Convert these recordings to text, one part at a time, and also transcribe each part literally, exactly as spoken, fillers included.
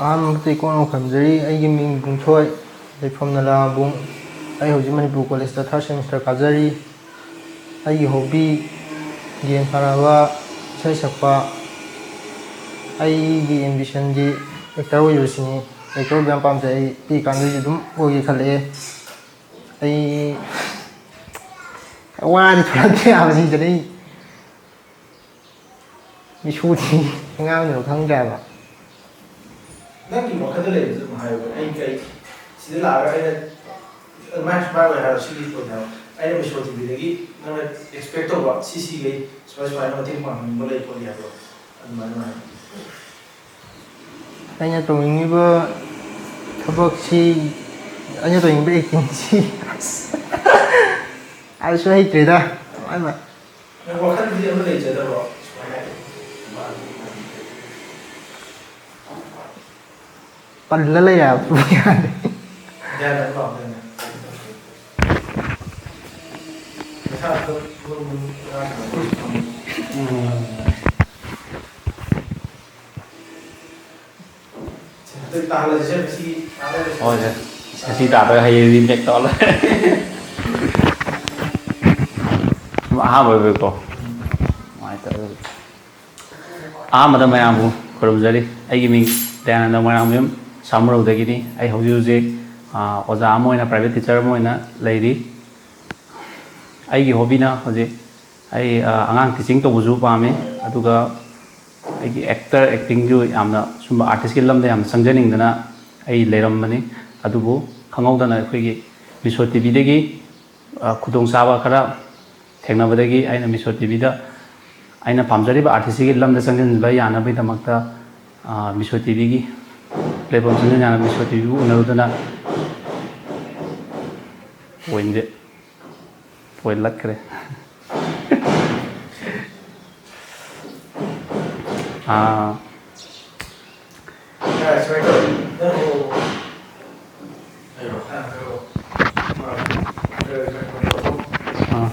ꯑꯍꯥꯟꯕꯃꯛꯇ ꯏꯀꯣꯛ ꯈꯝꯖꯔꯤ꯫ ꯑꯩꯒꯤ ꯃꯤꯡ ꯄꯨꯡꯊꯣꯏ, ꯂꯩꯐꯝ ꯅꯂꯥꯕꯨꯡ꯫ ꯑꯩ ꯍꯧꯖꯤꯛ ꯃꯅꯤꯄꯨꯔ ꯀꯣꯂꯦꯖꯇ ꯊꯥꯔꯠ ꯁꯦꯃꯤꯁꯇꯔ ꯀꯥꯖꯔꯤ꯫ ꯑꯩꯒꯤ ꯍꯣꯕꯤ ꯒꯦꯝ ꯁꯥꯟꯅꯕ, ꯏꯁꯩ ꯁꯛꯄ꯫ ꯑꯩꯒꯤ ꯑꯦꯝꯕꯤꯁꯟꯗꯤ ꯑꯦꯛꯇꯔ ꯑꯣꯏꯕꯁꯤꯅꯤ꯫ ꯑꯦꯛꯇꯔ ꯑꯣꯏꯕ ꯌꯥꯝ ꯄꯥꯝꯖꯩ꯫ ꯑꯩ ꯄꯤꯛꯏꯀꯥꯟꯗꯒꯤ ꯑꯗꯨꯝ ꯑꯣꯏꯒꯦ ꯈꯜꯂꯛꯑꯦ꯫ ꯑꯩ ꯋꯥꯗꯤ ꯊꯣꯛꯂꯛꯇꯦ ꯍꯥꯏꯕꯁꯤꯗꯅꯤ꯫ ꯃꯤꯁꯨꯗꯤ ꯑꯉꯥꯡꯗꯨꯅ ꯈꯪꯗ꯭ꯔꯦꯕ꯫ ꯅꯪꯒꯤ ꯋꯥꯈꯜꯗ ꯂꯩꯕꯗꯨ ꯑꯗꯨꯝ ꯍꯥꯏꯌꯨ꯫ ꯑꯩ ꯀꯩ ꯁꯤꯗ ꯂꯥꯛꯑꯒ ꯑꯩꯅ ꯑꯗꯨꯃꯥꯏꯅ ꯁꯨꯃꯥꯏꯅ ꯑꯣꯏ ꯍꯥꯏꯔꯣ, ꯁꯤꯒꯤ ꯄꯣꯠ ꯍꯥꯏꯔꯣ꯫ ꯑꯩꯅ ꯃꯤꯁꯣ ꯇꯤꯚꯤꯗꯒꯤ ꯅꯪꯅ ꯑꯦꯛꯁꯄꯦꯛ ꯇꯧꯕ ꯁꯤ ꯁꯤꯈꯩ ꯁꯨꯃꯥꯏ ꯁꯨꯃꯥꯏꯅ ꯃꯇꯦꯡ ꯄꯥꯡꯍꯟꯅꯤꯡꯕ ꯂꯩ ꯈꯣꯠꯂꯤ ꯍꯥꯏꯕꯗꯣ ꯑꯗꯨꯃꯥꯏꯅ ꯍꯥꯏꯌꯨ꯫ ꯑꯩꯅ ꯇꯧꯅꯤꯡꯉꯤꯕ ꯊꯕꯛꯁꯤ, ꯑꯩꯅ ꯇꯧꯅꯤꯡꯕ ꯑꯦꯛꯇꯤꯡꯁꯤ ꯑꯁ, ꯍꯥꯏꯕꯁꯨ ꯍꯩꯇ꯭ꯔꯦꯗ꯫ ꯅꯪ ꯋꯥꯈꯜꯗꯤ ꯑꯃ ꯂꯩꯖꯗꯕ꯭ꯔꯣ? ꯁꯨꯃꯥꯏꯅ ꯄꯜꯂ ꯂꯩꯔꯦ ꯍꯥꯏꯕ ꯌꯥꯗꯦ꯫ ꯒ꯭ꯌꯥꯟ ꯑꯃ ꯂꯥꯛꯇꯣꯏꯅꯦ꯫ ꯅꯁꯥ ꯑꯗꯨꯝ ꯃꯨꯟ ꯃꯨꯟ ꯉꯥꯡꯉꯒ ꯂꯩ꯫ ꯎꯝ꯫ ꯁꯦ, ꯍꯟꯗꯛ ꯇꯥꯍꯜꯂꯁꯤꯁꯦ, ꯉꯁꯤ ꯇꯥꯍꯜꯂꯁꯤ꯫ ꯍꯣꯏ, ꯁꯦ꯫ ꯉꯁꯤ ꯇꯥꯗ꯭ꯔꯒ ꯍꯌꯦꯡ ꯔꯤꯃꯦꯛ ꯇꯧꯍꯜꯂꯣ꯫ ꯁꯨꯝ ꯑꯍꯥꯟꯕ ꯑꯣꯏꯕꯩꯀꯣ꯫ ꯎꯝ꯫ ꯅꯨꯡꯉꯥꯏꯇꯕ꯫ ꯑꯍꯥꯟꯕꯗ ꯃꯌꯥꯝꯕꯨ ꯈꯨꯔꯨꯝꯖꯔꯤ꯫ ꯑꯩꯒꯤ ꯃꯤꯡ ꯗꯌꯥꯅꯟꯗ ꯃꯣꯏꯔꯥꯡꯃꯌꯨꯝ, ꯁꯥꯃꯨꯔꯧꯗꯒꯤꯅꯤ꯫ ꯑꯩ ꯍꯧꯖꯤꯛ ꯍꯧꯖꯤꯛ, ꯑ, ꯑꯣꯖꯥ ꯑꯃ ꯑꯣꯏꯅ, ꯄ꯭ꯔꯥꯏꯚꯦꯠ ꯇꯤꯆꯔ ꯑꯃ ꯑꯣꯏꯅ ꯂꯩꯔꯤ꯫ ꯑꯩꯒꯤ ꯍꯣꯕꯤꯅ ꯍꯧꯖꯤꯛ ꯑꯩ, ꯑ, ꯑꯉꯥꯡ ꯇꯤꯆꯤꯡ ꯇꯧꯕꯁꯨ ꯄꯥꯝꯃꯤ, ꯑꯗꯨꯒ ꯑꯩꯒꯤ ꯑꯦꯛꯇꯔ, ꯑꯦꯛꯇꯤꯡꯁꯨ ꯌꯥꯝꯅ, ꯁꯨꯝꯕ ꯑꯥꯔꯇꯤꯁꯀꯤ ꯂꯝꯗ ꯌꯥꯝꯅ ꯆꯪꯖꯅꯤꯡꯗꯅ ꯑꯩ ꯂꯩꯔꯝꯕꯅꯤ꯫ ꯑꯗꯨꯕꯨ ꯈꯪꯍꯧꯗꯅ ꯑꯩꯈꯣꯏꯒꯤ ꯃꯤꯁꯣ ꯇꯤꯚꯤꯗꯒꯤ, ꯑ, ꯈꯨꯗꯣꯡꯆꯥꯕ ꯈꯔ ꯊꯦꯡꯅꯕꯗꯒꯤ ꯑꯩꯅ ꯃꯤꯁꯣ ꯇꯤꯚꯤꯗ ꯑꯩꯅ ꯄꯥꯝꯖꯔꯤꯕ ꯑꯥꯔꯇꯤꯁꯁꯤꯒꯤ ꯂꯝꯗ ꯆꯪꯁꯤꯟꯕ ꯌꯥꯅꯕꯒꯤꯗꯃꯛꯇ, ꯑ, ꯃꯤꯁꯣ ꯇꯤꯚꯤꯒꯤ ꯄ꯭ꯂꯦꯠꯐꯣꯝ ꯆꯪꯁꯤꯟ ꯌꯥꯅꯕ ꯃꯤꯁꯣ ꯇꯤꯚꯤꯕꯨ ꯎꯅꯔꯨꯗꯨꯅ ꯄꯣꯏꯟꯁꯦ ꯄꯣꯏꯟ ꯂꯠꯈ꯭ꯔꯦ꯫ ꯑꯥ꯫ ꯌꯥꯔꯦ, ꯁꯨꯃꯥꯏꯅ ꯇꯧꯔꯁꯤ꯫ ꯅꯪ ꯍꯧꯔꯛꯑꯣ꯫ ꯑꯩꯔꯣ? ꯑꯥ, ꯍꯥꯏꯔꯛꯑꯣ꯫ ꯑꯥ, ꯀꯩꯅꯣ ꯇꯧꯔꯣ꯫ ꯑꯥ꯫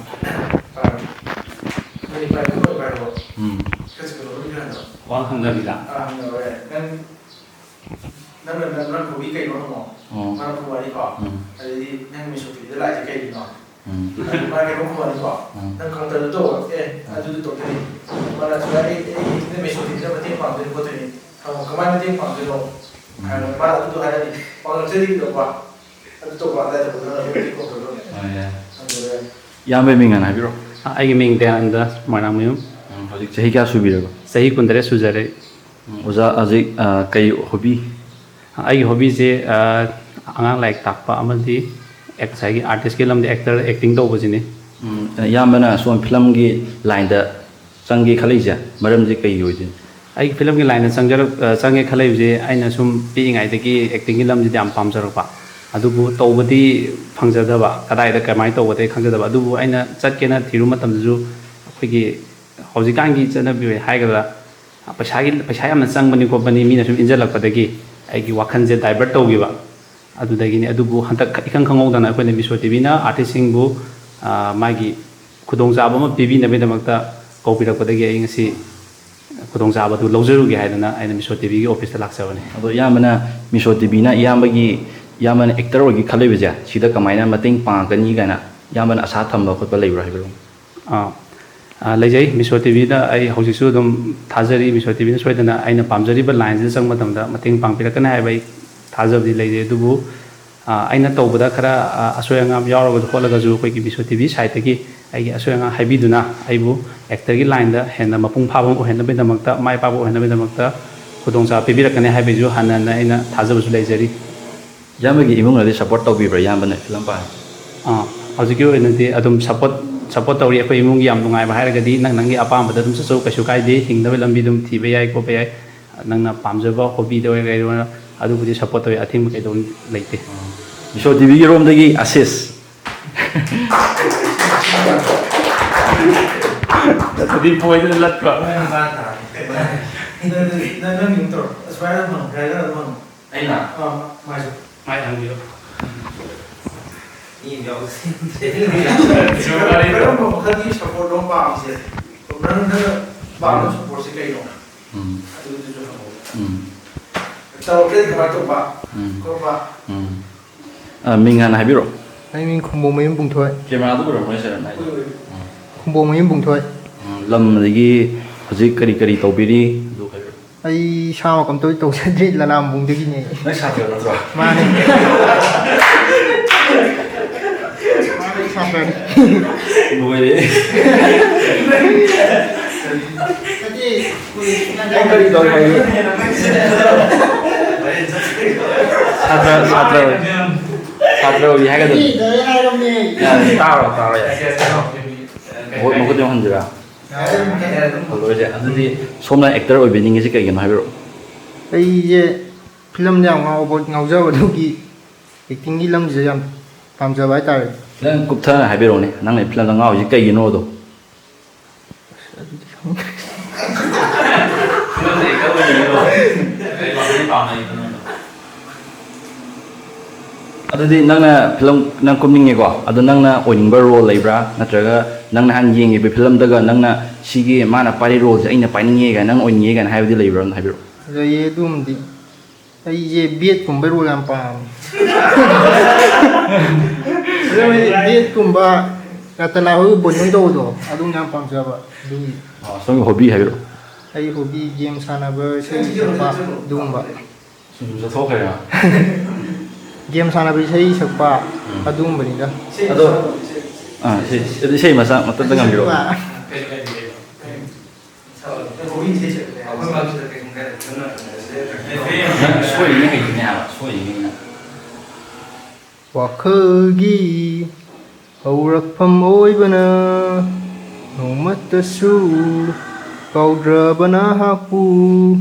ꯄꯥꯏꯔꯣ꯫ ꯅꯪꯒꯤ ꯄꯥꯏꯕ ꯂꯣꯏ ꯄꯥꯏꯔꯣ꯫ ꯎꯝ꯫ ꯈꯔ ꯆꯤꯛꯄꯗꯣ ꯂꯣꯏ ꯌꯥꯍꯜꯂꯣ꯫ ꯋꯥ ꯍꯪꯅꯕꯤꯗ꯫ ꯑꯥ, ꯍꯪꯅꯕ ꯌꯥꯏ꯫ ꯅꯪ, ꯅꯪꯅ, ꯅꯪ, ꯅꯪ ꯍꯣꯕꯤ ꯀꯩꯅꯣ ꯍꯪꯉꯣ꯫ ꯑꯣ꯫ ꯃꯥꯅ ꯈꯨꯝꯃꯛꯑꯅꯤꯀꯣ꯫ ꯎꯝ꯫ ꯑꯗꯩꯗꯤ ꯅꯪ ꯃꯤꯁꯣ ꯇꯤꯚꯤꯗ ꯂꯥꯛꯏꯁꯦ ꯀꯩꯒꯤꯅꯣ? ꯎꯝ꯫ ꯑꯗꯨ ꯃꯥꯅ ꯀꯩꯅꯣꯝ ꯈꯨꯝꯃꯛꯑꯅꯤꯀꯣ꯫ ꯎꯝ꯫ ꯅꯪ ꯈꯪꯗꯕꯗꯣ ꯇꯧꯕ꯫ ꯑꯦ, ꯎꯝ꯫ ꯑꯗꯨꯗꯣ ꯇꯧꯗꯣꯏꯅꯤ꯫ ꯃꯥꯅ ꯁꯨꯃꯥꯏꯅ ꯑꯩ, ꯑꯩ ꯃꯤꯁꯣ ꯇꯤꯚꯤꯗ ꯃꯇꯦꯡ ꯄꯥꯡꯗꯣꯏꯅꯤ ꯈꯣꯠꯇꯣꯏꯅꯤ꯫ ꯍꯪꯉꯣ, ꯀꯃꯥꯏꯅ ꯃꯇꯦꯡ ꯄꯥꯡꯗꯣꯏꯅꯣ? ꯎꯝ꯫ ꯍꯥꯏꯕꯗ ꯃꯥꯅ ꯑꯗꯨꯗꯣ ꯍꯥꯏꯔꯅꯤ꯫ ꯄꯥꯡꯉꯛꯇ꯭ꯔꯗꯤ ꯀꯩꯗꯧꯕ? ꯑꯗꯨ ꯇꯧꯕ ꯑꯗꯥ ꯇꯧꯕ ꯅꯪꯅ ꯍꯦꯛ ꯇꯧꯈ꯭ꯔꯣ꯫ ꯑꯥ, ꯌꯥꯏ꯫ ꯑꯗꯨꯗ ꯏꯌꯥꯝꯕꯒꯤ ꯃꯤꯡ ꯍꯥꯟꯅ ꯍꯥꯏꯕꯤꯔꯣ꯫ ꯑ, ꯑꯩꯒꯤ ꯃꯤꯡ ꯗꯌꯥꯅꯟꯗ ꯃꯣꯏꯔꯥꯡꯃꯌꯨꯝ꯫ ꯎꯝ, ꯍꯧꯖꯤꯛ ꯆꯍꯤ ꯀꯌꯥ ꯁꯨꯕꯤꯔꯕ? ꯆꯍꯤ ꯀꯨꯟꯇꯔꯦꯠ ꯁꯨꯖꯔꯦ꯫ ꯎꯝ, ꯑꯣꯖꯥ ꯍꯧꯖꯤꯛ, ꯑ, ꯀꯩ ꯍꯣꯕꯤ? ꯑ, ꯑꯩꯒꯤ ꯍꯣꯕꯤꯁꯦ, ꯑ, ꯑꯉꯥꯡ ꯂꯥꯏꯔꯤꯛ ꯇꯥꯛꯄ ꯑꯃꯗꯤ ꯑꯦꯛ-, ꯉꯁꯥꯏꯒꯤ ꯑꯥꯔꯇꯤꯁꯀꯤ ꯂꯝꯗ ꯑꯦꯛꯇꯔ, ꯑꯦꯛꯇꯤꯡ ꯇꯧꯕꯁꯤꯅꯤ꯫ ꯎꯝ, ꯏꯌꯥꯝꯕꯅ ꯁꯣꯝ ꯐꯤꯂꯝꯒꯤ ꯂꯥꯏꯟꯗ ꯆꯪꯒꯦ ꯈꯜꯂꯛꯏꯁꯦ ꯃꯔꯝꯁꯦ ꯀꯩꯒꯤ ꯑꯣꯏꯗꯣꯏꯅꯣ? ꯑꯩ ꯐꯤꯂꯝꯒꯤ ꯂꯥꯏꯟꯗ ꯆꯪꯖꯔꯛ-, ꯑ, ꯆꯪꯒꯦ ꯈꯜꯂꯛꯏꯕꯁꯦ ꯑꯩꯅ ꯁꯨꯝ ꯄꯤꯛꯏꯉꯩꯗꯒꯤ ꯑꯦꯛꯇꯤꯡꯒꯤ ꯂꯝꯁꯤꯗ ꯌꯥꯝ ꯄꯥꯝꯖꯔꯛꯄ꯫ ꯑꯗꯨꯕꯨ ꯇꯧꯕꯗꯤ ꯐꯪꯖꯗꯕ, ꯀꯗꯥꯏꯗ ꯀꯃꯥꯏꯅ ꯇꯧꯒꯗꯒꯦ ꯈꯪꯖꯗꯕ꯫ ꯑꯗꯨꯕꯨ ꯑꯩꯅ ꯆꯠꯀꯦꯅ ꯊꯤꯔꯨꯕ ꯃꯇꯝꯗꯁꯨ ꯑꯩꯈꯣꯏꯒꯤ ꯍꯧꯖꯤꯛꯀꯥꯟꯒꯤ ꯆꯠꯅꯕꯤ ꯑꯣꯏ ꯍꯥꯏꯒꯗ꯭ꯔꯥ, ꯄꯩꯁꯥꯒꯤ, ꯄꯩꯁꯥ ꯌꯥꯝꯅ ꯆꯪꯕꯅꯤ ꯈꯣꯠꯄꯅꯤ ꯃꯤꯅ ꯁꯨꯝ ꯏꯟꯖꯜꯂꯛꯄꯗꯒꯤ ꯑꯩꯒꯤ ꯋꯥꯈꯜꯁꯦ ꯗꯥꯏꯚꯔꯠ ꯇꯧꯈꯤꯕ꯫ ꯑꯗꯨꯗꯒꯤꯅꯤ꯫ ꯑꯗꯨꯕꯨ ꯍꯟꯗꯛ ꯏꯈꯪ ꯈꯪꯍꯧꯗꯅ ꯑꯩꯈꯣꯏꯅ ꯃꯤꯁꯣ ꯇꯤꯚꯤꯅ ꯑꯥꯔꯇꯤꯁꯁꯤꯡꯕꯨ, ꯑ, ꯃꯥꯒꯤ ꯈꯨꯗꯣꯡꯆꯥꯕ ꯑꯃ ꯄꯤꯕꯤꯅꯕꯒꯤꯗꯃꯛꯇ ꯀꯧꯕꯤꯔꯛꯄꯗꯒꯤ ꯑꯩ ꯉꯁꯤ ꯈꯨꯗꯣꯡꯆꯥꯕꯗꯨ ꯂꯧꯖꯔꯨꯒꯦ ꯍꯥꯏꯗꯅ ꯑꯩꯅ ꯃꯤꯁꯣ ꯇꯤꯚꯤꯒꯤ ꯑꯣꯐꯤꯁꯇ ꯂꯥꯛꯆꯕꯅꯤ꯫ ꯑꯗꯣ ꯏꯌꯥꯝꯕꯅ ꯃꯤꯁꯣ ꯇꯤꯚꯤꯅ ꯏꯌꯥꯝꯕꯒꯤ, ꯏꯌꯥꯝꯕꯅ ꯑꯦꯛꯇꯔ ꯑꯣꯏꯒꯦ ꯈꯜꯂꯤꯕꯁꯦ ꯁꯤꯗ ꯀꯃꯥꯏꯅ ꯃꯇꯦꯡ ꯄꯥꯡꯉꯛꯀꯅꯤ ꯀꯥꯏꯅ ꯏꯌꯥꯝꯕꯅ ꯑꯁꯥ ꯊꯝꯕ ꯈꯣꯠꯄ ꯂꯩꯕ꯭ꯔꯥ ꯍꯥꯏꯕꯤꯔꯛꯎ꯫ ꯑꯥ, ꯑꯥ, ꯂꯩꯖꯩ꯫ ꯃꯤꯁꯣ ꯇꯤꯚꯤꯗ ꯑꯩ ꯍꯧꯖꯤꯛꯁꯨ ꯑꯗꯨꯝ ꯊꯥꯖꯔꯤ꯫ ꯃꯤꯁꯣ ꯇꯤꯚꯤꯅ ꯁꯣꯏꯗꯅ ꯑꯩꯅ ꯄꯥꯝꯖꯔꯤꯕ ꯂꯥꯏꯟꯁꯤꯗ ꯆꯪꯕ ꯃꯇꯝꯗ ꯃꯇꯦꯡ ꯄꯥꯡꯕꯤꯔꯛꯀꯅꯤ ꯍꯥꯏꯕ ꯑꯩ ꯊꯥꯖꯕꯗꯤ ꯂꯩꯖꯩ꯫ ꯑꯗꯨꯕꯨ, ꯑꯥ, ꯑꯩꯅ ꯇꯧꯕꯗ ꯈꯔ, ꯑꯥ, ꯑꯁꯣꯏ ꯑꯉꯥꯝ ꯌꯥꯎꯔꯒꯁꯨ ꯈꯣꯠꯂꯒꯁꯨ ꯑꯩꯈꯣꯏꯒꯤ ꯃꯤꯁꯣ ꯇꯤꯚꯤ ꯁꯥꯏꯠꯇꯒꯤ ꯑꯩꯒꯤ ꯑꯁꯣꯏ ꯑꯉꯥꯝ ꯍꯥꯏꯕꯤꯗꯨꯅ ꯑꯩꯕꯨ ꯑꯦꯛꯇꯔꯒꯤ ꯂꯥꯏꯟꯗ ꯍꯦꯟꯅ ꯃꯄꯨꯡ ꯐꯥꯕ ꯑꯃ ꯑꯣꯏꯍꯟꯅꯕꯒꯤꯗꯃꯛꯇ, ꯃꯥꯏ ꯄꯥꯛꯄ ꯑꯣꯏꯍꯟꯅꯕꯒꯤꯗꯃꯛꯇ ꯈꯨꯗꯣꯡꯆꯥꯕ ꯄꯤꯕꯤꯔꯛꯀꯅꯤ ꯍꯥꯏꯕꯒꯤꯁꯨ ꯍꯟꯅ ꯍꯟꯅ ꯑꯩꯅ ꯊꯥꯖꯕꯁꯨ ꯂꯩꯖꯔꯤ꯫ ꯏꯌꯥꯝꯕꯒꯤ ꯏꯃꯨꯡꯅꯗꯤ ꯁꯞꯄꯣꯔꯠ ꯇꯧꯕꯤꯕ꯭ꯔꯥ ꯏꯌꯥꯝꯕꯅ ꯐꯤꯂꯝ ꯄꯥꯝꯃꯤ? ꯑꯥ, ꯍꯧꯖꯤꯛꯀꯤ ꯑꯣꯏꯅꯗꯤ ꯑꯗꯨꯝ ꯁꯞꯄꯣꯔꯠ, ꯁꯞꯄꯣꯔꯠ ꯇꯧꯔꯤ꯫ ꯑꯩꯈꯣꯏ ꯏꯃꯨꯡꯒꯤ ꯌꯥꯝ ꯅꯨꯡꯉꯥꯏꯕ ꯍꯥꯏꯔꯒꯗꯤ ꯅꯪ ꯅꯪꯒꯤ ꯑꯄꯥꯝꯕꯗ ꯑꯗꯨꯝ ꯆꯠꯆꯧ, ꯀꯩꯁꯨ ꯀꯥꯏꯗꯦ, ꯍꯤꯡꯅꯕ ꯂꯝꯕꯤ ꯑꯗꯨꯝ ꯊꯤꯕ ꯌꯥꯏ ꯈꯣꯠꯄ ꯌꯥꯏ, ꯅꯪꯅ ꯄꯥꯝꯖꯕ ꯍꯣꯕꯤꯗ ꯑꯣꯏꯔꯣ ꯀꯩꯗ ꯑꯣꯏꯔꯣ, ꯑꯗꯨꯕꯨꯗꯤ ꯁꯞꯄꯣꯔꯠ ꯇꯧꯋꯤ, ꯑꯊꯤꯡꯕ ꯀꯩꯗꯧ ꯂꯩꯇꯦ꯫ ꯃꯤꯁꯣ ꯇꯤꯚꯤꯒꯤ ꯔꯣꯝꯗꯒꯤ ꯑꯁꯤꯁ꯫ ꯑꯗꯨꯗꯤ ꯄꯣꯏꯗꯅ ꯂꯠꯄ꯫ ꯅꯪ, ꯅꯪ, ꯅꯪ ꯃꯤꯡ ꯇꯧꯔꯣ꯫ ꯑꯁꯨꯃꯥꯏꯅ ꯍꯪꯉꯣ, ꯗ꯭ꯔꯥꯏꯚꯔ ꯑꯗꯨꯝ ꯍꯪꯉꯣ꯫ ꯑꯩꯅ? ꯑꯥ, ꯃꯥꯏꯁꯨ꯫ ꯃꯥꯏ ꯍꯪꯕꯤꯌꯨ꯫ ꯃꯤ ꯑꯃ ꯌꯥꯎꯁꯤ꯫ ꯀꯔꯝꯕ ꯃꯈꯜꯒꯤ ꯁꯞꯄꯣꯔꯠꯅꯣ ꯄꯥꯝꯃꯤꯁꯦ? ꯅꯪ, ꯅꯪꯅ ꯄꯥꯝꯕ ꯁꯞꯄꯣꯔꯠꯁꯦ ꯀꯩꯅꯣ? ꯎꯝ꯫ ꯑꯗꯨꯗꯨꯁꯨ ꯍꯪꯉꯛꯑꯣ꯫ ꯎꯝ꯫ ꯇꯧꯔꯛꯇ꯭ꯔꯗꯤ ꯀꯃꯥꯏꯅ ꯇꯧꯕ? ꯎꯝ꯫ ꯈꯣꯠꯄ? ꯎꯝ꯫ ꯑ, ꯃꯤꯡ ꯍꯥꯟꯅ ꯍꯥꯏꯕꯤꯔꯣ꯫ ꯑꯩ ꯃꯤꯡ ꯈꯨꯝꯕꯣꯡꯃꯌꯨꯝ ꯄꯨꯡꯊꯣꯏ꯫ ꯀꯦꯃꯦꯔꯥꯗꯨ ꯎꯔꯝꯃꯣꯏ ꯁꯥꯔ ꯅ ꯍꯥꯏꯗꯣ꯫ ꯎꯏ, ꯎꯏ꯫ ꯎꯝ꯫ ꯈꯨꯝꯕꯣꯡꯃꯌꯨꯝ ꯄꯨꯡꯊꯣꯏ꯫ ꯎꯝ, ꯂꯝ ꯑꯗꯒꯤ ꯍꯧꯖꯤꯛ ꯀꯔꯤ ꯀꯔꯤ ꯇꯧꯕꯤꯔꯤ ꯑꯗꯨ ꯍꯥꯏꯕꯤꯔꯣ꯫ ꯑꯩ ꯏꯁꯥꯃꯛ ꯀꯝꯇ ꯇꯧꯖꯗ꯭ꯔꯤ, ꯂꯅꯥꯝꯕꯨꯡꯗꯒꯤꯅꯦ꯫ ꯅꯪ ꯁꯥꯇ꯭ꯔ ꯅꯠꯇ꯭ꯔꯣ? ꯃꯥꯅꯦ꯫ ꯃꯥꯅꯦ, ꯁꯥꯇ꯭ꯔꯅꯤ꯫ ꯂꯣꯏꯔꯦ꯫ ꯅꯪ ꯀꯔꯤ ꯇꯧꯔꯤ ꯍꯥꯏꯒꯦ? ꯁꯥꯇ꯭ꯔ, ꯁꯥꯇ꯭ꯔ ꯑꯣꯏ-, ꯁꯥꯇ꯭ꯔ ꯑꯣꯏꯔꯤ ꯍꯥꯏꯒꯗꯕꯅꯤ꯫ ꯌꯥꯔꯦ, ꯇꯥꯔꯣ, ꯇꯥꯔꯣ, ꯌꯥꯔꯦ꯫ ꯃꯍꯨꯠ, ꯃꯍꯨꯠ ꯌꯥꯝ ꯍꯟꯖꯤꯔꯥ? ꯍꯜꯂꯣꯏꯁꯦ, ꯑꯗꯨꯗꯤ ꯁꯣꯝꯅ ꯑꯦꯛꯇꯔ ꯑꯣꯏꯕꯤꯅꯤꯡꯉꯤꯁꯦ ꯀꯩꯒꯤꯅꯣ ꯍꯥꯏꯕꯤꯔꯛꯑꯣ꯫ ꯑꯩꯁꯦ ꯐꯤꯂꯝꯗ ꯌꯥꯝ ꯉꯥꯎꯕ, ꯉꯥꯎꯖꯕ, ꯑꯗꯨꯒꯤ ꯑꯦꯛꯇꯤꯡꯒꯤ ꯂꯝꯁꯤꯗ ꯌꯥꯝ ꯄꯥꯝꯖꯕ ꯍꯥꯏꯇꯥꯔꯦ꯫ ꯈꯤꯇꯪ ꯀꯨꯞꯊꯅ ꯍꯥꯏꯕꯤꯔꯛꯑꯣꯅꯦ, ꯅꯪꯅ ꯐꯤꯂꯝꯗ ꯉꯥꯎꯔꯤꯁꯦ ꯀꯩꯒꯤꯅꯣꯗꯣ? ꯑꯁ, ꯑꯗꯨꯗꯤ ꯈꯪꯗ꯭ꯔꯦ꯫ ꯐꯤꯂꯝꯗ ꯑꯦꯛꯇꯔ ꯑꯣꯏꯅꯤꯡꯉꯤꯔꯣ? ꯀꯩ ꯄꯥꯝꯖꯩ, ꯄꯥꯝꯅꯩꯗꯣ ꯅꯪꯅ? ꯑꯗꯨꯗꯤ ꯅꯪꯅ ꯐꯤꯂꯝ ꯅꯪ ꯀꯨꯝꯅꯤꯡꯉꯦꯀꯣ, ꯑꯗꯣ ꯅꯪꯅ ꯑꯣꯏꯅꯤꯡꯕ ꯔꯣꯜ ꯂꯩꯕ꯭ꯔꯥ, ꯅꯠꯇ꯭ꯔꯒ ꯅꯪꯅ ꯍꯥꯟꯅ ꯌꯦꯡꯉꯤꯕ ꯐꯤꯂꯝꯗꯒ ꯅꯪꯅ ꯁꯤꯒꯤ ꯃꯥꯅ ꯄꯥꯏꯔꯤ ꯔꯣꯜꯁꯦ ꯑꯩꯅ ꯄꯥꯏꯅꯤꯡꯉꯦ ꯀꯥꯏꯅ ꯅꯪ ꯑꯣꯏꯅꯤꯡꯉꯦ ꯀꯥꯏꯅ ꯍꯥꯏꯕꯗꯤ ꯂꯩꯕ꯭ꯔꯥ, ꯑꯝꯇ ꯍꯥꯏꯕꯤꯔꯛꯑꯣ꯫ ꯂꯩꯌꯦ ꯑꯗꯨꯝꯗꯤ꯫ ꯑꯩꯁꯦ ꯕꯦꯠꯀꯨꯝꯕ ꯔꯣꯜ ꯌꯥꯝ ꯄꯥꯝꯃꯦ꯫ ꯕꯦꯠꯀꯨꯝꯕ ꯔꯇꯅꯥ ꯍꯣꯏ ꯕꯣꯅꯤ ꯍꯣꯏ ꯇꯧꯕꯗꯣ ꯑꯗꯨꯝ ꯌꯥꯝ ꯄꯥꯝꯖꯕ ꯑꯗꯨꯒꯤ꯫ ꯑꯣ, ꯁꯣꯝꯒꯤ ꯍꯣꯕꯤ ꯍꯥꯏꯕꯤꯔꯛꯑꯣ꯫ ꯑꯩ ꯍꯣꯕꯤ ꯒꯦꯝ ꯁꯥꯟꯅꯕ, ꯏꯁꯩ ꯁꯛꯄ ꯑꯗꯨꯒꯨꯝꯕ꯫ ꯁꯨꯝ ꯆꯠꯊꯣꯛꯈ꯭ꯔꯦꯕ꯫ ꯒꯦꯝ ꯁꯥꯟꯅꯕ, ꯏꯁꯩ ꯁꯛꯄ ꯎꯝ꯫ ꯑꯗꯨꯒꯨꯝꯕꯅꯤꯗ꯫ ꯑꯗꯣ, ꯑꯥ, ꯏꯁꯩ, ꯑꯗꯨ ꯏꯁꯩ ꯃꯆꯥ ꯃꯇꯠꯇ ꯉꯪꯕꯤꯔꯛꯑꯣ꯫ ꯅꯪ ꯁꯣꯏꯔꯤꯉꯩ ꯍꯩꯗꯣꯏꯅꯦ ꯍꯥꯏꯕ, ꯁꯣꯏꯔꯤꯉꯩꯅ꯫ ꯋꯥꯈꯜꯒꯤ ꯍꯧꯔꯛꯐꯝ ꯑꯣꯏꯕꯅ ꯅꯣꯡꯃꯇꯁꯨ ꯀꯥꯎꯗ꯭ꯔꯕ ꯅꯍꯥꯛꯄꯨ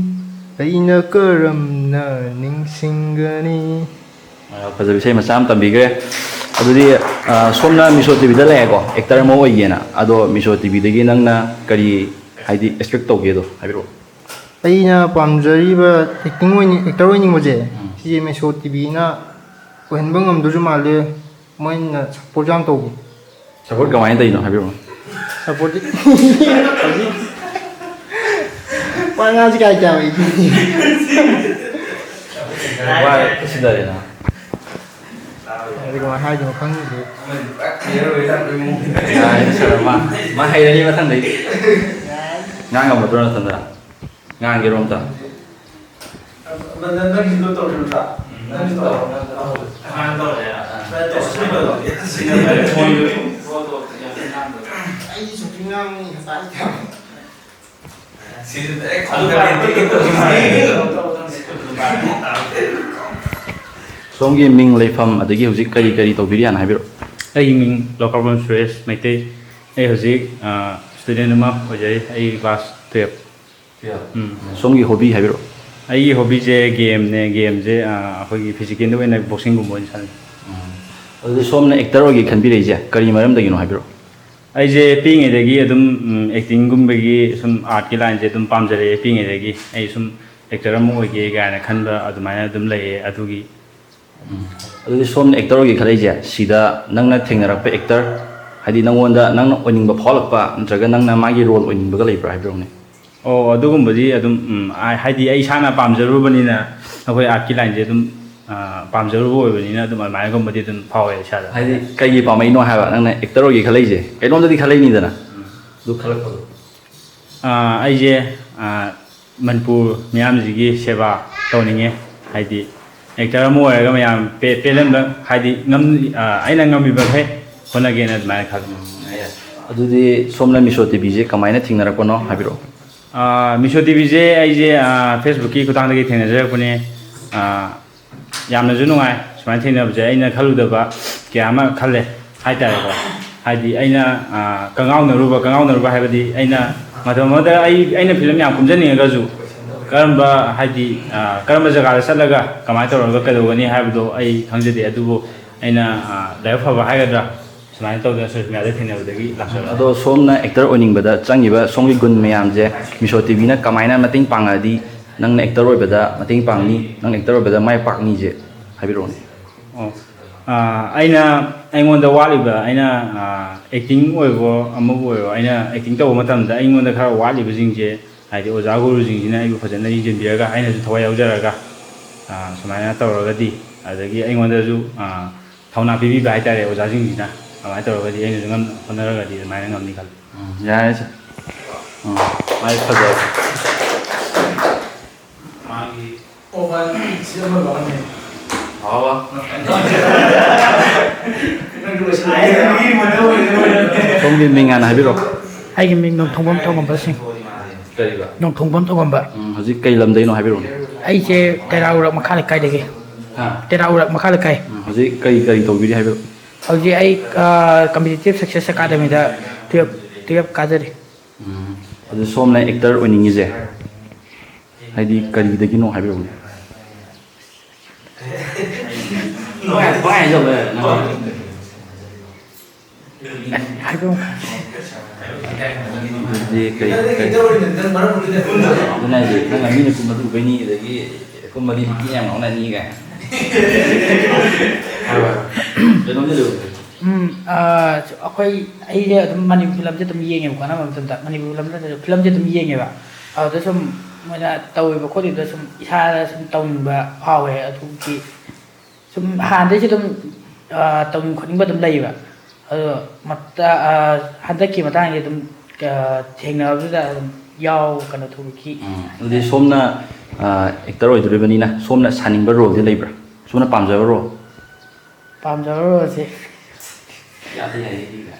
ꯑꯩꯅ ꯀꯔꯝꯅ ꯅꯤꯡꯁꯤꯡꯒꯅꯤ? ꯑ, ꯐꯖꯕ ꯏꯁꯩ ꯃꯆꯥ ꯑꯃ ꯇꯝꯕꯤꯈ꯭ꯔꯦ꯫ ꯑꯗꯨꯗꯤ, ꯑ, ꯁꯣꯝꯅ ꯃꯤꯁꯣ ꯇꯤꯚꯤꯗ ꯂꯥꯛꯑꯦꯀꯣ, ꯑꯦꯛꯇꯔ ꯑꯃ ꯑꯣꯏꯒꯦꯅ꯫ ꯑꯗꯣ ꯃꯤꯁꯣ ꯇꯤꯚꯤꯗꯒꯤ ꯅꯪꯅ ꯀꯔꯤ, ꯍꯥꯏꯗꯤ, ꯑꯦꯛꯁꯄꯦꯛ ꯇꯧꯒꯦꯗꯣ ꯍꯥꯏꯕꯤꯔꯛꯑꯣ꯫ ꯑꯩꯅ ꯄꯥꯝꯖꯔꯤꯕ ꯑꯦꯛꯇꯤꯡ ꯑꯣꯏꯅꯤꯡ-, ꯑꯦꯛꯇꯔ ꯑꯣꯏꯅꯤꯡꯕꯁꯦ, ꯎꯝ꯫ ꯁꯤꯁꯦ ꯃꯤꯁꯣ ꯇꯤꯚꯤꯅ ꯑꯣꯏꯍꯟꯕ ꯉꯝꯗꯣꯏꯁꯨ ꯃꯥꯜꯂꯦ, ꯃꯣꯏꯅ ꯁꯞꯄꯣꯔꯠ ꯌꯥꯝ ꯇꯧꯕꯤ꯫ ꯁꯞꯄꯣꯔꯠ ꯀꯃꯥꯏꯅ ꯇꯧꯔꯤꯅꯣ ꯍꯥꯏꯕꯤꯔꯛꯑꯣ꯫ ꯁꯞꯄꯣꯔꯠꯇꯤ ꯍꯧꯖꯤꯛ ꯑꯉꯥꯡꯁꯤ ꯀꯥꯏ ꯇꯥꯕ? ꯋꯥꯏ ꯁꯤꯗꯔꯦꯅ꯫ ꯑꯗꯨ ꯀꯃꯥꯏꯅ ꯍꯥꯏꯗꯣꯏꯅꯣ ꯈꯪꯗ꯭ꯔꯦ꯫ ꯌꯥꯔꯦ, ꯁꯥꯔ, ꯃꯥ, ꯃꯥ ꯍꯩꯔꯅꯤ ꯃꯊꯪꯗꯩꯗꯤ꯫ ꯉꯥꯡ ꯉꯝꯃꯗ꯭ꯔꯣ ꯅꯊꯟꯗ? ꯉꯥꯡꯒꯦꯔꯣ ꯑꯝꯇ? ꯅꯪꯒꯤꯗꯣ ꯇꯧꯔꯤꯕ꯭ꯔꯥ? ꯅꯪꯒꯤ ꯇꯧꯔꯣ꯫ ꯑꯩꯗꯤ ꯁꯨꯝ ꯉꯥꯡꯉꯤ ꯉꯁꯥꯏ꯫ ꯁꯣꯝꯒꯤ ꯃꯤꯡ, ꯂꯩꯐꯝ, ꯑꯗꯒꯤ ꯍꯧꯖꯤꯛ ꯀꯔꯤ ꯀꯔꯤ ꯇꯧꯕꯤꯔꯤ ꯍꯥꯟꯅ ꯍꯥꯏꯕꯤꯔꯛꯑꯣ꯫ ꯑꯩꯒꯤ ꯃꯤꯡ ꯂꯧꯀꯥꯕꯝ ꯁꯨꯔꯦꯁ ꯃꯩꯇꯩ꯫ ꯑꯩ ꯍꯧꯖꯤꯛ, ꯑ, student ꯑꯃ ꯑꯣꯏꯖꯔꯤ꯫ ꯑꯩ class twelve꯫ ꯎꯝ꯫ ꯁꯣꯝꯒꯤ hobby ꯍꯥꯏꯕꯤꯔꯛꯑꯣ꯫ ꯑꯩꯒꯤ hobbyꯁꯦ gameꯅꯦ꯫ Gameꯁꯦ, ꯑ, ꯑꯩꯈꯣꯏꯒꯤ physicalꯗ ꯑꯣꯏꯅ boxingꯒꯨꯝꯕ ꯑꯣꯏꯅ ꯁꯥꯟꯅꯩ꯫ ꯎꯝ꯫ ꯑꯗꯨꯗꯤ ꯁꯣꯝꯅ actor ꯑꯣꯏꯒꯦ ꯈꯟꯕꯤꯔꯛꯏꯁꯦ ꯀꯔꯤ ꯃꯔꯝꯗꯒꯤꯅꯣ ꯍꯥꯏꯕꯤꯔꯛꯑꯣ꯫ ꯑꯩꯁꯦ ꯄꯤꯛꯏꯉꯩꯗꯒꯤ ꯑꯗꯨꯝ, ꯎꯝ, actingꯒꯨꯝꯕꯒꯤ ꯁꯨꯝ artꯀꯤ lineꯁꯦ ꯑꯗꯨꯝ ꯄꯥꯝꯖꯔꯛꯑꯦ꯫ ꯄꯤꯛꯏꯉꯩꯗꯒꯤ ꯑꯩ ꯁꯨꯝ actor ꯑꯃ ꯑꯣꯏꯒꯦ ꯀꯥꯏꯅ ꯈꯟꯕ ꯑꯗꯨꯃꯥꯏꯅ ꯑꯗꯨꯝ ꯂꯩꯌꯦ꯫ ꯑꯗꯨꯒꯤ ꯎꯝ꯫ ꯑꯗꯨꯗꯤ ꯁꯣꯝꯅ actor ꯑꯣꯏꯒꯦ ꯈꯜꯂꯛꯏꯁꯦ, ꯁꯤꯗ ꯅꯪꯅ ꯊꯦꯡꯅꯔꯛꯄ actor, ꯍꯥꯏꯗꯤ ꯅꯪꯉꯣꯟꯗ ꯅꯪꯅ ꯑꯣꯏꯅꯤꯡꯕ ꯐꯥꯎꯂꯛꯄ, ꯅꯠꯇ꯭ꯔꯒ ꯅꯪꯅ ꯃꯥꯒꯤ role ꯑꯣꯏꯅꯤꯡꯕꯒ ꯂꯩꯕ꯭ꯔꯥ ꯍꯥꯏꯕꯤꯔꯛꯎꯅꯦ꯫ ꯑꯣ, ꯑꯗꯨꯒꯨꯝꯕꯗꯤ ꯑꯗꯨꯝ, ꯎꯝ, ꯑ, ꯍꯥꯏꯗꯤ ꯑꯩ ꯏꯁꯥꯅ ꯄꯥꯝꯖꯔꯨꯕꯅꯤꯅ ꯑꯩꯈꯣꯏ artꯀꯤ lineꯁꯦ ꯑꯗꯨꯝ, ꯑ, ꯄꯥꯝꯖꯔꯨꯕ ꯑꯣꯏꯕꯅꯤꯅ ꯑꯗꯨꯝ ꯑꯗꯨꯃꯥꯏꯅꯒꯨꯝꯕꯗꯤ ꯑꯗꯨꯝ ꯐꯥꯎꯋꯦ ꯏꯁꯥꯗ꯫ ꯍꯥꯏꯗꯤ ꯀꯩꯒꯤ ꯄꯥꯝꯃꯛꯏꯅꯣ ꯍꯥꯏꯕ? ꯅꯪꯅ actor ꯑꯣꯏꯒꯦ ꯈꯜꯂꯛꯏꯁꯦ ꯀꯩꯅꯣꯝꯗꯗꯤ ꯈꯜꯂꯛꯏꯅꯤꯗꯅ꯫ ꯎꯝ꯫ ꯑꯗꯨ ꯈꯜꯂꯛꯄꯗꯣ꯫ ꯑ, ꯑꯩꯁꯦ, ꯑ, ꯃꯅꯤꯄꯨꯔ ꯃꯤꯌꯥꯝꯁꯤꯒꯤ ꯁꯦꯕꯥ ꯇꯧꯅꯤꯡꯉꯦ꯫ ꯍꯥꯏꯗꯤ actor ꯑꯃ ꯑꯣꯏꯔꯒ ꯃꯌꯥꯝ ꯄꯦ-, ꯄꯦꯜꯍꯟꯕ, ꯍꯥꯏꯗꯤ ꯉꯝ-, ꯑ, ꯑꯩꯅ ꯉꯝꯃꯤꯕ ꯃꯈꯩ ꯍꯣꯠꯅꯒꯦꯅ ꯑꯗꯨꯃꯥꯏꯅ ꯈꯜꯂꯤ꯫ ꯎꯝ, ꯌꯥꯏ, ꯌꯥꯏ꯫ ꯑꯗꯨꯗꯤ ꯁꯣꯝꯅ ꯃꯤꯁꯣ ꯇꯤꯚꯤꯁꯦ ꯀꯃꯥꯏꯅ ꯊꯦꯡꯅꯔꯛꯄꯅꯣ ꯍꯥꯏꯕꯤꯔꯛꯑꯣ꯫ ꯑ, ꯃꯤꯁꯣ ꯇꯤꯚꯤꯁꯦ ꯑꯩꯁꯦ, ꯑ, Facebookꯀꯤ ꯈꯨꯠꯊꯥꯡꯗꯒꯤ ꯊꯦꯡꯅꯖꯔꯛꯄꯅꯦ꯫ ꯑ, ꯌꯥꯝꯅꯁꯨ ꯅꯨꯡꯉꯥꯏ ꯁꯨꯃꯥꯏꯅ ꯊꯦꯡꯅꯕꯁꯦ꯫ ꯑꯩꯅ ꯈꯜꯂꯨꯗꯕ ꯀꯌꯥ ꯑꯃ ꯈꯜꯂꯦ ꯍꯥꯏꯇꯥꯔꯦꯀꯣ꯫ ꯍꯥꯏꯗꯤ ꯑꯩꯅ, ꯑ, ꯀꯉꯥꯎꯅꯔꯨꯕ, ꯀꯉꯥꯎꯅꯔꯨꯕ ꯍꯥꯏꯕꯗꯤ ꯑꯩꯅ ꯃꯇꯝ ꯑꯃꯗ ꯑꯩ, ꯑꯩꯅ film ꯌꯥꯝ ꯀꯨꯝꯖꯅꯤꯡꯉꯒꯁꯨ ꯀꯔꯝꯕ, ꯍꯥꯏꯗꯤ, ꯑ, ꯀꯔꯝꯕ ꯖꯒꯥꯗ ꯆꯠꯂꯒ ꯀꯃꯥꯏꯅ ꯇꯧꯔꯒ ꯀꯩꯗꯧꯒꯅꯤ ꯍꯥꯏꯕꯗꯣ ꯑꯩ ꯈꯪꯖꯗꯦ꯫ ꯑꯗꯨꯕꯨ ꯑꯩꯅ, ꯑ, ꯂꯥꯏꯕꯛ ꯐꯕ ꯍꯥꯏꯒꯗ꯭ꯔꯥ, ꯁꯨꯃꯥꯏꯅ ꯇꯧꯗꯅ social mediaꯗ ꯊꯦꯡꯅꯕꯗꯒꯤ ꯂꯥꯛꯆꯕꯅꯤ꯫ ꯑꯗꯣ ꯁꯣꯝꯅ actor ꯑꯣꯏꯅꯤꯡꯕꯗ ꯆꯪꯉꯤꯕ ꯁꯣꯝꯒꯤ ꯒꯨꯟ ꯃꯌꯥꯝꯁꯦ ꯃꯤꯁꯣ ꯇꯤꯚꯤꯅ ꯀꯃꯥꯏꯅ ꯃꯇꯦꯡ ꯄꯥꯡꯉꯛꯑꯗꯤ ꯅꯪꯅ actor ꯑꯣꯏꯕꯗ ꯃꯇꯦꯡ ꯄꯥꯡꯅꯤ, ꯅꯪ actor ꯑꯣꯏꯕꯗ ꯃꯥꯏ ꯄꯥꯛꯅꯤꯁꯦ ꯍꯥꯏꯕꯤꯔꯛꯑꯣꯅꯦ꯫ ꯑꯣ, ꯑꯥ, ꯑꯩꯅ, ꯑꯩꯉꯣꯟꯗ ꯋꯥꯠꯂꯤꯕ, ꯑꯩꯅ, ꯑꯥ, acting ꯑꯣꯏꯕꯣ ꯑꯃꯕꯨ ꯑꯣꯏꯔꯣ, ꯑꯩꯅ acting ꯇꯧꯕ ꯃꯇꯝꯗ ꯑꯩꯉꯣꯟꯗ ꯈꯔ ꯋꯥꯠꯂꯤꯕꯁꯤꯡꯁꯦ, ꯍꯥꯏꯗꯤ ꯑꯣꯖꯥ ꯒꯨꯔꯨꯁꯤꯡꯁꯤꯅ ꯑꯩꯕꯨ ꯐꯖꯅ ꯌꯦꯡꯁꯤꯟꯕꯤꯔꯒ, ꯑꯩꯅꯁꯨ ꯊꯋꯥꯏ ꯌꯥꯎꯖꯔꯒ, ꯑ, ꯁꯨꯃꯥꯏꯅ ꯇꯧꯔꯒꯗꯤ, ꯑꯗꯒꯤ ꯑꯩꯉꯣꯟꯗꯁꯨ, ꯑ, ꯊꯧꯅꯥ ꯄꯤꯕꯤꯕ ꯍꯥꯏꯇꯥꯔꯦ ꯑꯣꯖꯥꯁꯤꯡꯁꯤꯅ, ꯑꯗꯨꯃꯥꯏꯅ ꯇꯧꯔꯒꯗꯤ ꯑꯩꯅꯁꯨ ꯉꯝꯅ ꯍꯣꯠꯅꯔꯒꯗꯤ ꯑꯗꯨꯃꯥꯏꯅ ꯉꯝꯅꯤ ꯈꯜꯂꯤ꯫ ꯎꯝ, ꯌꯥꯔꯦ ꯁꯦ꯫ ꯎꯝ, ꯃꯥꯏ ꯐꯖꯕ꯫ ꯃꯥꯒꯤ ꯑꯣ, ꯃꯥ ꯁꯤ ꯑꯃ ꯂꯧꯍꯟꯅꯤ꯫ ꯑꯋꯥ꯫ ꯅꯪꯁꯨ ꯂꯣꯏꯁꯤꯜꯂꯛꯑꯦ꯫ ꯁꯣꯝꯒꯤ ꯃꯤꯡ ꯍꯥꯟꯅ ꯍꯥꯏꯕꯤꯔꯛꯑꯣ꯫ ꯑꯩꯒꯤ ꯃꯤꯡ ꯅꯣꯡꯊꯣꯡꯕꯝ ꯊꯧꯒꯝꯕ ꯁꯤꯡ꯫ ꯀꯔꯤꯕ? ꯅꯣꯡꯊꯣꯡꯕꯝ ꯊꯧꯒꯝꯕ꯫ ꯎꯝ, ꯍꯧꯖꯤꯛ ꯀꯩ ꯂꯝꯗꯩꯅꯣ ꯍꯥꯏꯕꯤꯔꯛꯑꯣꯅꯦ꯫ ꯑꯩꯁꯦ ꯇꯦꯔꯥ ꯎꯔꯛ ꯃꯈꯥ ꯂꯩꯀꯥꯏꯗꯒꯤ꯫ ꯍꯥ? ꯇꯦꯔꯥ ꯎꯔꯛ ꯃꯈꯥ ꯂꯩꯀꯥꯏ꯫ ꯎꯝ, ꯍꯧꯖꯤꯛ ꯀꯔꯤ, ꯀꯔꯤ ꯇꯧꯕꯤꯔꯤ ꯍꯥꯏꯕꯤꯔꯛꯑꯣ꯫ ꯍꯧꯖꯤꯛ ꯑꯩ, ꯑ, Competitive Success Academyꯗ twelve, twelve ꯀꯥꯖꯔꯤ꯫ ꯎꯝ, ꯑꯗꯨ ꯁꯣꯝꯅ actor ꯑꯣꯏꯅꯤꯡꯉꯤꯁꯦ ꯍꯥꯏꯗꯤ ꯀꯔꯤꯗꯒꯤꯅꯣ ꯍꯥꯏꯕꯤꯔꯛꯎꯅꯦ꯫ ꯅꯨꯡꯉꯥꯏ-, ꯅꯨꯡꯉꯥꯏ ꯍꯥꯏꯖꯜꯂꯦ ꯅꯪ꯫ ꯍꯥꯏꯕꯤꯔꯛꯎ꯫ ꯑꯗꯨꯗꯤ ꯀꯩ, ꯀꯩ? ꯑꯗꯨꯅ ꯍꯥꯏꯁꯦ, ꯅꯪꯅ ꯃꯤꯅ ꯀꯨꯝꯕꯗꯨ ꯎꯕꯩꯅꯤ, ꯑꯗꯒꯤ ꯀꯨꯝꯕꯗꯤ ꯍꯤꯟꯗꯤ ꯌꯥꯝ ꯉꯥꯎꯅꯅꯤ ꯀꯥꯏꯅ꯫ ꯀꯩꯅꯣꯝꯗꯤ ꯂꯩꯕꯅꯦ꯫ ꯎꯝ, ꯑ, ꯑꯩꯈꯣꯏ, ꯑꯩꯁꯦ ꯑꯗꯨꯝ ꯃꯅꯤꯄꯨꯔ ꯐꯤꯂꯝꯁꯦ ꯑꯗꯨꯝ ꯌꯦꯡꯉꯦꯕꯀꯣ, ꯑꯅꯝꯕ ꯃꯇꯝꯗ ꯃꯅꯤꯄꯨꯔ ꯐꯤꯂꯝ ꯅꯠꯇ꯭ꯔꯁꯨ ꯐꯤꯂꯝꯁꯦ ꯑꯗꯨꯝ ꯌꯦꯡꯉꯦꯕ꯫ ꯑꯗꯨꯗ ꯁꯨꯝ ꯃꯣꯏꯅ ꯇꯧꯔꯤꯕ ꯈꯣꯠꯂꯤꯕꯗꯣ ꯁꯨꯝ ꯏꯁꯥꯗ ꯁꯨꯝ ꯇꯧꯅꯤꯡꯕ ꯐꯥꯎꯋꯦ꯫ ꯑꯗꯨꯒꯤ ꯁꯨꯝ ꯍꯥꯟꯅꯗꯩꯁꯨ ꯑꯗꯨꯝ, ꯑ, ꯇꯧꯅꯤꯡ ꯈꯣꯠꯅꯤꯡꯕ ꯑꯗꯨꯝ ꯂꯩꯌꯦꯕ꯫ ꯑꯗꯣ ꯃꯇꯥ-, ꯑ, ꯍꯟꯗꯛꯀꯤ ꯃꯇꯥꯡꯁꯦ ꯑꯗꯨꯝ, ꯑ, ꯊꯦꯡꯅꯕꯗꯨꯗ ꯑꯗꯨꯝ ꯌꯥꯎ-, ꯀꯩꯅꯣ ꯇꯧꯕꯒꯤ꯫ ꯎꯝ, ꯑꯗꯨꯗꯤ ꯁꯣꯝꯅ, ꯑ, actor ꯑꯣꯏꯗꯣꯔꯤꯕꯅꯤꯅ ꯁꯣꯝꯅ ꯁꯥꯅꯤꯡꯕ roleꯗꯤ ꯂꯩꯕ꯭ꯔꯥ? ꯁꯣꯝꯅ ꯄꯥꯝꯖꯕ role? ꯄꯥꯝꯖꯕ roleꯁꯦ꯫ ꯌꯥꯗꯦ, ꯌꯥꯏꯌꯦ, ꯌꯥꯏꯌꯦ꯫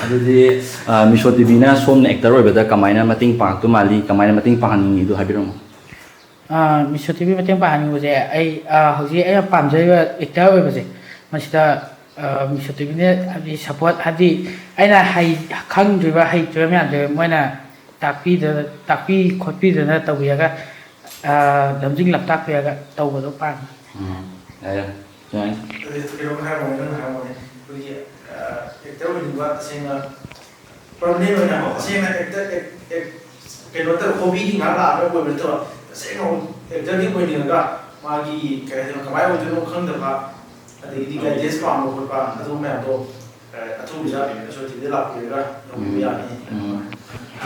ꯑꯗꯨꯗꯤ, ꯑ, ꯃꯤꯁꯣ ꯇꯤꯚꯤꯅ ꯁꯣꯝꯅ actor ꯑꯣꯏꯕꯗ ꯀꯃꯥꯏꯅ ꯃꯇꯦꯡ ꯄꯥꯡꯉꯛꯇꯧ ꯃꯥꯜꯂꯤ, ꯀꯃꯥꯏꯅ ꯃꯇꯦꯡ ꯄꯥꯡꯍꯟꯅꯤꯡꯉꯤꯗꯣ ꯍꯥꯏꯕꯤꯔꯝꯃꯣ꯫ ꯑ, ꯃꯤꯁꯣ ꯇꯤꯚꯤ ꯃꯇꯦꯡ ꯄꯥꯡꯍꯟꯅꯤꯡꯕꯁꯦ, ꯑꯩ, ꯑ, ꯍꯧꯖꯤꯛ ꯑꯩꯅ ꯄꯥꯝꯖꯔꯤꯕ actor ꯑꯣꯏꯕꯁꯦ, ꯃꯁꯤꯗ, ꯑ, ꯃꯤꯁꯣ ꯇꯤꯚꯤꯅ ꯍꯥꯏꯗꯤ support, ꯍꯥꯏꯗꯤ ꯑꯩꯅ ꯍꯩ-, ꯈꯪꯗ꯭ꯔꯤꯕ, ꯍꯩꯇ꯭ꯔꯤꯕ ꯃꯌꯥꯝꯁꯦ ꯃꯣꯏꯅ ꯇꯥꯛꯄꯤꯗ-, ꯇꯥꯛꯄꯤ ꯈꯣꯠꯄꯤꯗꯅ ꯇꯧꯕꯤꯔꯒ, ꯑ, ꯂꯝꯖꯤꯡ ꯂꯝꯇꯥꯛꯄꯤꯔꯒ ꯇꯧꯕꯗꯣ ꯄꯥꯝꯃꯤ꯫ ꯎꯝ, ꯌꯥꯏ, ꯌꯥꯏ꯫ ꯌꯥꯏ꯫ ꯑꯗꯨꯗꯤ ꯀꯩꯅꯣꯝ ꯍꯥꯏꯔꯝꯃꯣꯅꯦ, ꯅꯪꯅ ꯍꯥꯏꯔꯝꯃꯣꯅꯦ꯫ ꯑꯩꯈꯣꯏꯒꯤ, ꯑ, actor ꯑꯣꯏꯅꯤꯡꯕ ꯇꯁꯦꯡꯅ permanent ꯑꯣꯏꯅ, ꯇꯁꯦꯡꯅ actor, act-, act-, ꯀꯩꯅꯣ ꯇꯧ, hobbyꯒꯤ ꯉꯥꯏꯍꯥꯛ ꯂꯥꯛꯑꯒ ꯑꯣꯏꯕ ꯅꯠꯇꯕ, ꯇꯁꯦꯡꯅ actorꯗꯤ ꯑꯣꯏꯅꯤꯡꯉꯒ ꯃꯥꯒꯤ, ꯀꯩ ꯍꯥꯏꯗꯣꯏꯅꯣ, ꯀꯃꯥꯏꯅ ꯑꯣꯏꯗꯣꯏꯅꯣ ꯈꯪꯗꯕ, ꯑꯗꯒꯤꯗꯤ ꯒꯥꯏꯗꯦꯟꯁ ꯄꯥꯝꯕ ꯈꯣꯠꯄ ꯑꯗꯨꯒꯨꯝꯕ ꯃꯌꯥꯝꯗꯣ ꯑꯊꯨꯕꯤꯗ ꯃꯤꯁꯣ ꯇꯤꯚꯤꯗ ꯂꯥꯛꯄꯤꯔꯒ ꯌꯦꯡꯕꯤꯕ ꯌꯥꯅꯤ꯫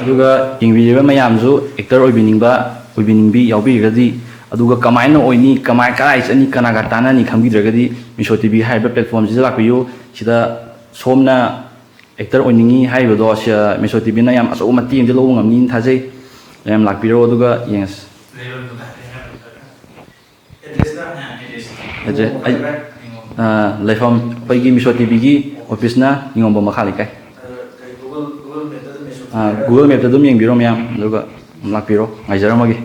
ꯑꯗꯨꯒ ꯌꯦꯡꯕꯤꯔꯤꯕ ꯃꯌꯥꯝꯁꯨ ꯑꯦꯛꯇꯔ ꯑꯣꯏꯕꯤꯅꯤꯡꯕ, ꯑꯣꯏꯕꯤꯅꯤꯡꯕꯤ ꯌꯥꯎꯕꯤꯔꯒꯗꯤ, ꯑꯗꯨꯒ ꯀꯃꯥꯏꯅ ꯑꯣꯏꯅꯤ, ꯀꯃꯥꯏ, ꯀꯗꯥꯏ ꯆꯠꯅꯤ, ꯀꯅꯥꯒ ꯇꯥꯟꯅꯅꯤ ꯈꯪꯕꯤꯗ꯭ꯔꯒꯗꯤ ꯃꯤꯁꯣ ꯇꯤꯚꯤ ꯍꯥꯏꯔꯤꯕ ꯄ꯭ꯂꯦꯠꯐꯣꯝꯁꯤꯗ ꯂꯥꯛꯄꯤꯌꯨ꯫ ꯁꯤꯗ ꯁꯣꯝꯅ ꯑꯦꯛꯇꯔ ꯑꯣꯏꯅꯤꯡꯉꯤ ꯍꯥꯏꯔꯤꯕꯗꯣ, ꯁꯤ, ꯃꯤꯁꯣ ꯇꯤꯚꯤꯅ ꯌꯥꯝ ꯑꯆꯧꯕ ꯃꯇꯦꯡ ꯑꯃꯗꯤ ꯂꯧꯕ ꯉꯝꯅꯤꯅ ꯊꯥꯖꯩ꯫ ꯃꯌꯥꯝ ꯂꯥꯛꯄꯤꯔꯣ ꯑꯗꯨꯒ ꯌꯦꯡꯉꯁꯤ꯫ ꯑꯦꯗ꯭ꯔꯦꯁ ꯑꯩ, ꯑ, ꯂꯩꯐꯝ ꯑꯩꯈꯣꯏꯒꯤ ꯃꯤꯁꯣ ꯇꯤꯚꯤꯒꯤ ꯑꯣꯐꯤꯁꯅ ꯅꯤꯉꯣꯝꯕꯝ ꯃꯈꯥ ꯂꯩꯀꯥꯏ꯫ ꯑ, Google Mapꯇ ꯑꯗꯨꯝ ꯌꯦꯡꯕꯤꯔꯣ ꯃꯌꯥꯝ, ꯑꯗꯨꯒ ꯂꯥꯛꯄꯤꯔꯣ, ꯉꯥꯏꯖꯔꯝꯃꯒꯦ꯫